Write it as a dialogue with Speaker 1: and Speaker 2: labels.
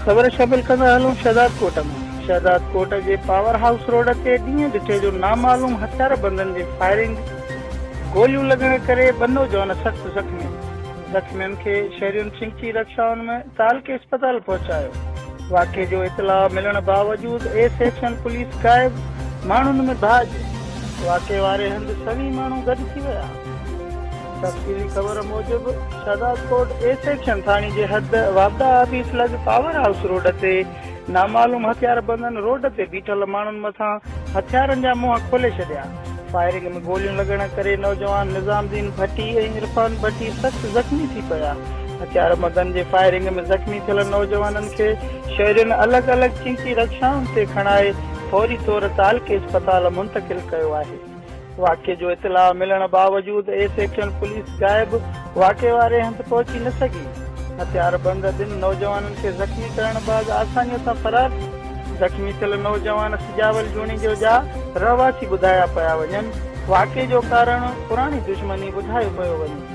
Speaker 1: خبر شامل ڪندا هلون شهدادڪوٽ مان شهدادڪوٽ جي پاور هائوس روڊ تي ڏينهن ڏٺي جو نامعلوم هٿياربندن جي فائرنگ گوليون لڳڻ ڪري ٻه نوجوان سخت زخمي زخمين کي شهرين چنگچي رڪشائن ۾ تعلقي اسپتال پهچايو واقعي جو اطلاع ملڻ باوجود اي سيڪشن پوليس غائب ماڻهن ۾ ڀاڄ واقعي واري هنڌ سوين ماڻهو گڏ ٿي ويا. تفصيلي خبر موجب شهدادڪوٽ اي سيڪشن ٿاڻي جي حد واپڊا آفيس لڳ پاور هائوس روڊ تي نامعلوم هٿياربندن روڊ تي بيٺل ماڻهن مٿان هٿيارن جا منهن کولي ڇڏيا. فائرنگ ۾ گوليون لڳڻ ڪري نوجوان نظام الدين ڀٽي ۽ عرفان ڀٽي سخت زخمي ٿي پيا. هٿياربندن جي فائرنگ ۾ زخمي ٿيل نوجوانن کي شهرين الڳ الڳ چنگچي رڪشائن تي کڻائي فوري طور تعلقي اسپتال منتقل ڪيو آهي. واقعي جو اطلاع ملڻ باوجود اي سيڪشن پوليس غائب واقعي واري هنڌ پهچي نه سگهي. هٿياربند ٻن نوجوانن کي زخمي ڪرڻ بعد آسانيء سان فرار ٿي زخمي ٿيل نوجوان سجاول جوڻيجو جا رهواسي ٻڌايا پيا وڃن. واقعي جو ڪارڻ پراڻي دشمني ٻڌايو پيو وڃي.